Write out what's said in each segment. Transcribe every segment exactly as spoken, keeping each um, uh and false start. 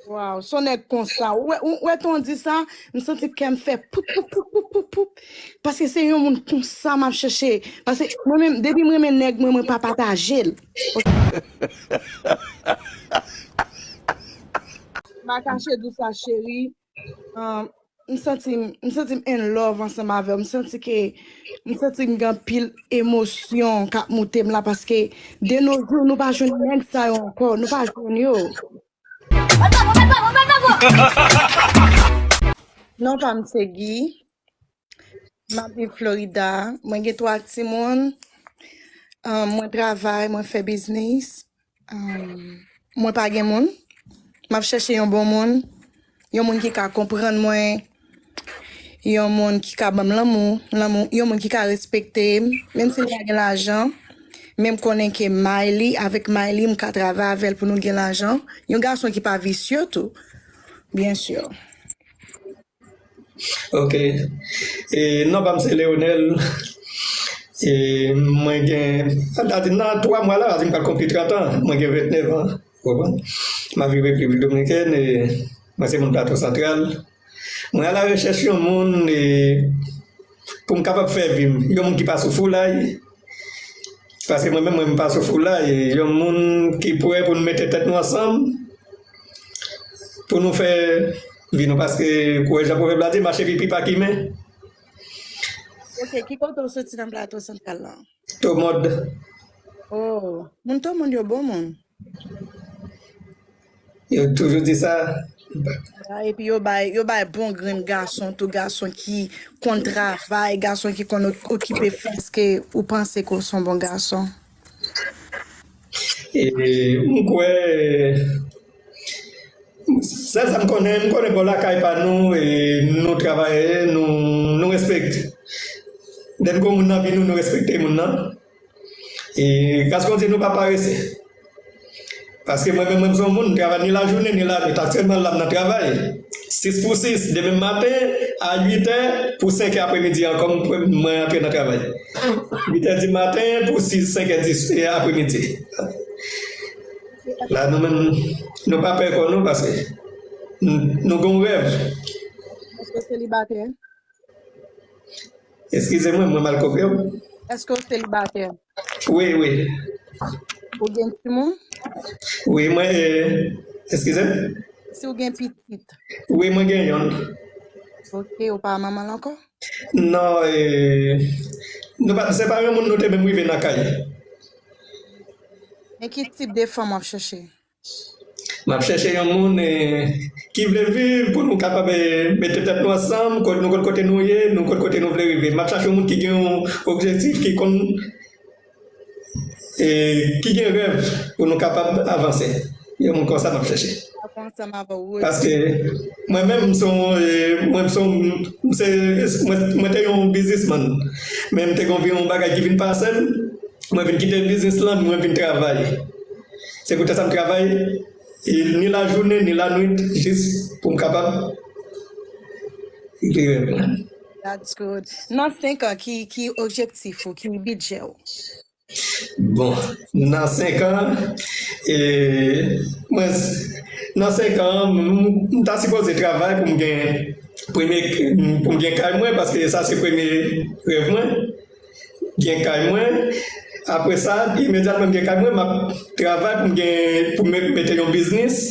Waw, se yon nèg konsa. Ou wè, ou wè tan w di sa, m santi kè m fè poup, poup, poup, poup, poup, poup. Paske se yon moun konsa m ap chèche. Paske mwen menm, depi m renmen nèg mwen, mwen pa pataje l. M pa kache di w sa, cheri. Um, m santi m, m santi m in love ansanm avè w. M santi ke, m santi m gen anpil emosyon k ap moute m la paske de nos jours, nou pa jwenn nèg sa yo ankò. Nou pa jwenn yo. Non pa m se Guy. M ap viv Florida. Mwen gen twa timoun. Um, mwen travay, mwen fè biznis. Um, mwen pa gen moun. M ap chèche yon bon moun. Yon moun ki ka konprann mwen. Yon moun ki ka ban m lanmou, lanmou, yon moun ki ka respekte m, menm si m pa gen lajan, men m konnen ke may li, avèk may li, m ka travay avè l pou nou gen lajan. Yon gason ki pa visye tou, byen si. Ok. E, non pa m se Leonel. E, mwen gen, nan twa mwa la, m pral konpli trant an. Mwen gen vennèf an. Konprann? M ap viv Repiblik Dominikèn e mwen se moun Plato Santral. Mwen alarechèch yon moun e, pou m kapab fè vi m. Yon moun ki pa sou foulay. Paske mwen menm, mwen m pa sou foulay. Yon moun ki prè pou n mete tèt nou ansanm pou nou fè vi nou. Paske, kwè jan pwovèb la di, mache pipi pa kimen. Ok, ki kote w soti nan Plato Santral la? Tomòd. Oh, moun Tomòd yo bon moun. Yo toujou di sa. Ah, epi yo bay, yo bay bon grenn gason tou, gason ki konn travay, gason ki konn okipe fè, èske ou panse ke w se yon bon gason? E, m kwè, sèl sa m konnen, m konnen bò lakay pa nou, e, nou travayè, nou, nou respekte. Lè n gen moun nan vi nou, nou respekte moun nan. E, gras Bondye, nou pa parese. Paske mwen menm, mwen se yon moun, m travay ni lajounen, ni lanwit. Aktyèlman la, m nan travay. Sis pou sis, demen maten, a uit è, pou senk è apremidi ankò, mwen, mwen antre nan travay. Uit è di maten, pou sis, senk è di apremidi. La, nou menm, nou pa pè kò nou, paske n-, nou gen yon rèv. Èske w selibatè? Eskize mwen, mwen mal konprann. Èske w selibatè? Wi, wi. Ou gen timoun? Wi, mwen, e, eskize? Si w gen pitit? Wi, mwen gen yonn. Ok, ou pa manman l ankò? Non, e, nou pa, se pa yon moun nou te menm rive nan kay. Men ki tip de fanm w ap chèche? M ap chèche yon moun, e, ki vle viv pou nou kapab, e, mete tèt nou ansanm, kote nou konn kote nou ye, nou konn kote nou vle rive. M ap chache yon moun ki gen yon objektif, ki konn, e, ki gen rèv pou nou kapab avanse. Yon moun konsa m ap chèche. Paske mwen menm, m se yon, e, mwen, m se yon, m se, mwen, mwen te yon biznismann. Men m te gen yon bagay ki vin pase m. Mwen vin kite biznis lan, mwen vin travay. Se poutèt sa m travay, e, ni lajounen, ni lanwit, jis pou m kapab rive rèv mwen. That's good. Nan senk an, ki, ki objektif ou, ki bidjè w? Bon, nan senk an, e, mwen, nan senk an, m, m ta sipoze travay pou m gen premye, pou m gen kay mwen, paske sa se premye rèv mwen. Gen kay mwen. Apre sa, imedyatman m gen kay mwen, m ap travay pou m gen, pou m mete yon biznis.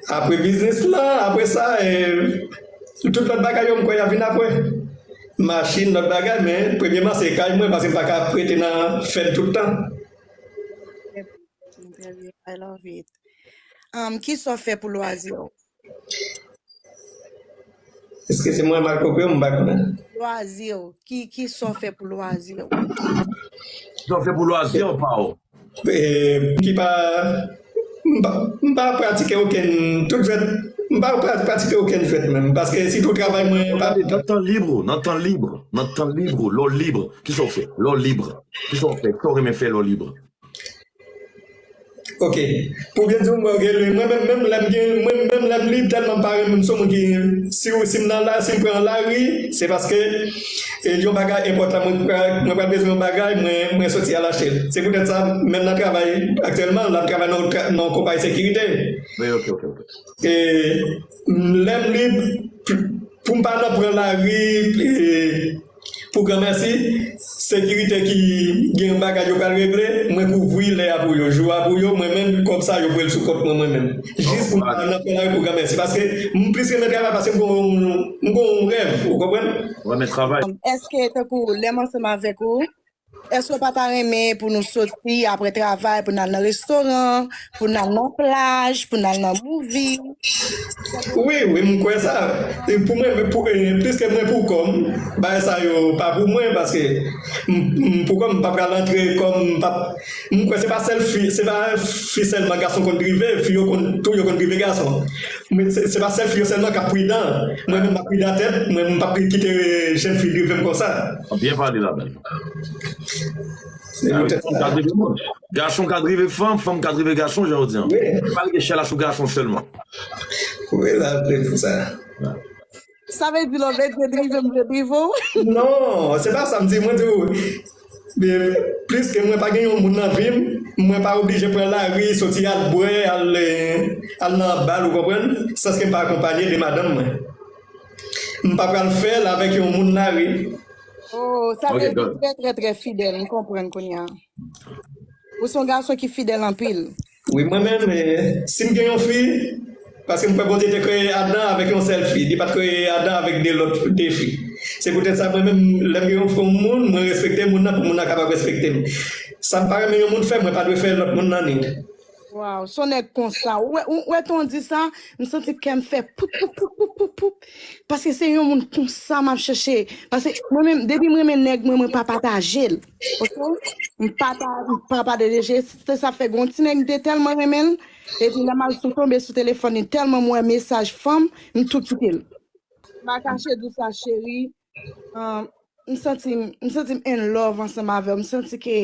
Apre biznis lan, apre sa, e, tout lòt bagay yo, m kwè y ap vin apre. Machin, lòt bagay, men premyeman se kay mwen, paske m pa ka rete nan fèd tout tan. I love it. Um, kisa w fè pou lwazi w? Eskize mwen, mal konprann, m pa konnen. Lwazi w. Ki, kisa w fè pou lwazi w? Kisa w fè pou lwazi w pa w? E, ki pa, m pa, m pa pratike okenn, tout jwèt, m pa pra-, pratike okenn jwèt menm, paske sitou travay mwen pa. Nan tan lib ou, nan tan lib, nan tan lib ou, lè w lib, kisa w fè? Lè w lib, kisa w fè? Kisa w renmen fè lè w lib? Ok. Pou byen di w, mwen, ok, mwen menm, menm lè m gen, mwen menm lè m lib, tèlman m pa renmen, m se yon moun ki, si, si m nan la, si m pran lari, se paske e yon bagay enpòtan, mwen pral, mwen pral bezwen yon bagay, mwen, mwen soti al achte l. Se poutèt sa, menm nan travay, aktyèlman, la m travay nan, nan yon konpayi sekirite. Wi, ok, ok, ok. E lè m lib, pou m pa nan pran lari, e, pou granmèsi, sekirite ki gen bagay yo pral regle, mwen kouvri lè a pou yo, jou a pou yo, mwen menm, kòb sa yo voye l sou kont mwen, mwen menm. Jis pou m pa nan pran lari pou granmèsi. Paske m plis renmen travay paske m gon, m gon rèv, ou konprann? Renmen travay. Èske tankou lè m ansanm avèk ou, èske w pa ta renmen pou nou soti apre travay, pou n al nan restoran, pou n al nan plaj, pou n al nan movie? Wi, wi, m kwè sa. E pou mwen, pou, e, pliske mwen pou kò m, bagay sa yo pa pou mwen, paske m, m, pou kò m, m pa pral antre kòm m pa, m kwè se pa sèl fi, se pa fi sèlman gason konn drive, fi yo konn, tou yo konn drive gason. Men se, se pa sèl fi yo sèlman k ap pridan. Mwen menm m ap pridan tèt, mwen m p ap kite jèn fi drive m konsa. Byen pale la, bèl. Se poutèt Gason sa. ka drive moun. Gason ka drive fanm, fanm ka drive gason, jan w di an. Wi, Pa lage chè la sou gason sèlman. wi, la, se pou sa. Sa vle di lè w vle drive m, vle drive w? Non, se pa sa m di, mwen di w, men plis ke mwen pa gen yon moun nan vi m, mwen pa oblije pran lari, soti al bwè, al, eh, al nan bal, ou konprann? Sanske m pa akonpaye de madanm mwen. M pa pral fè l avèk yon moun lari. Oh, sa Ok, vle di good. Trè, trè, trè fidèl, m konprann kounye a. Ou se yon gason ki fidèl anpil. Wi, mwen menm, eh, si m gen yon fi, paske m kwè Bondye te kreye Adan avèk yon sèl fi, li pa t kreye Adan avèk de lòt, de fi. Se poutèt sa, mwen menm, lè m gen yon, yon moun, mwen respekte moun nan pou moun nan kapab respekte m. Sa m pa renmen yon moun fè, mwen pa dwe fè lòt moun nan ni. Waw, se yon nèg konsa. Ou wè, ou wè tan w di sa, m santi kè m fè poup, poup, poup, poup, poup, poup. Paske se yon moun konsa m ap chèche. Paske mwen menm, depi m renmen nèg mwen, mwen pa pataje l. Ok? M pa ta, m pa pataje. Se sa fè gon ti nèg m te tèlman renmen l. Epi lè m al sou tonbe sou telefòn li, tèlman m wè mesaj fanm, m tou kite l. M pa kache di w sa, cheri. Um, m santi m, m santi m in love ansanm avè w. M santi ke,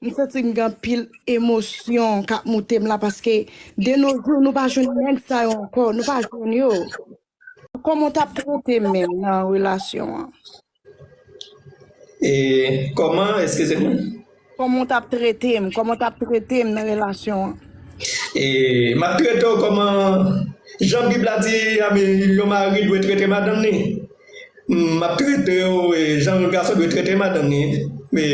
m santi m gen anpil emosyon k ap moute m la paske de nos jours, nou pa jwenn nèg sa yo ankò. Nou pa jwenn yo. Kòman w t ap trete m menm nan relasyon an? E kòman, eskize mwen? Kòman w t ap trete m? Kòman w t ap trete m nan relasyon an? E m ap trete w kòman jan Bib la di, a, yon mari dwe trete madanm li. M ap trete w, e, jan yon gason dwe trete madanm li. E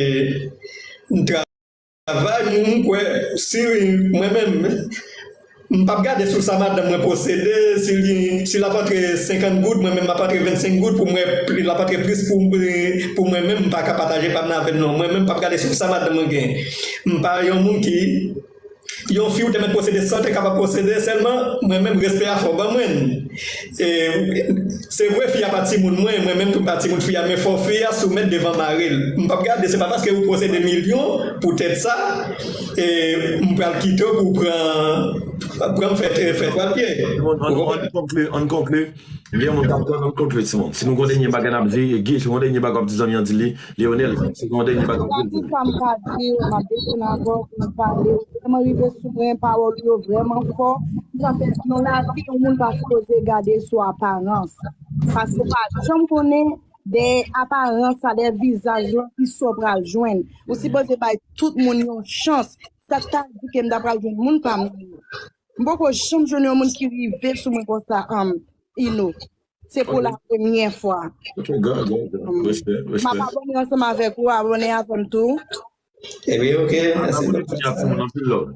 m travay, m, m kwè, si mwen menm, m p ap gade sou sa madanm mwen posede, si li, si l ap antre senkant goud, mwen menm m ap antre vennsenk goud pou mwen, li ap antre plis pou, pou mwen menm, m pa ka pataje pa m nan avè l non. Mwen menm m p ap gade sou sa madanm mwen gen. M pa yon moun ki, yon fi ou te mèt posede san te kapab posede, sèlman mwen menm respè a fò ban mwen. E, se vre fi a pa timoun mwen, mwen menm tou m pa timoun fi a, men fò fi a soumèt devan mari l. M p ap gade, se pa paske ou posede milyon poutèt sa, e, m pral kite w pou w pran, pran m fè, fè twal pye. Bon, ann, ann konkli, ann konkli. Ebyen, moun k ap tann, ann konkli, timoun. Si nou gon dènye bagay n ap di, Guy, si gon dènye bagay w ap di zanmi an, di li. Lionel, si gon dènye bagay w ap di, Gade sa m ka di w, m ap desann avè w pou nou pale. Ou vrèman rive sou mwen, pawòl ou yo vrèman fò. Sa fè nan lavi, yon moun pa sipoze gade sou aparans. Paske w pa janm konnen dèyè aparans la, dèyè vizaj lan, kisa w pral jwenn. Ou sipoze bay tout moun yon chans. Sa k ta di ke m ta pral jwenn moun pa m nan yo. M poko janm jwenn yon moun ki rive sou mwen konsa, um, Ino. Se pou la premyè fwa. Ok, good, good, good. Respè, M ap respè. abòne ansanm avèk ou, abòne avè m tou. Ebyen, ok, N ap mèsi. abòne kounye a, timoun, anpil love.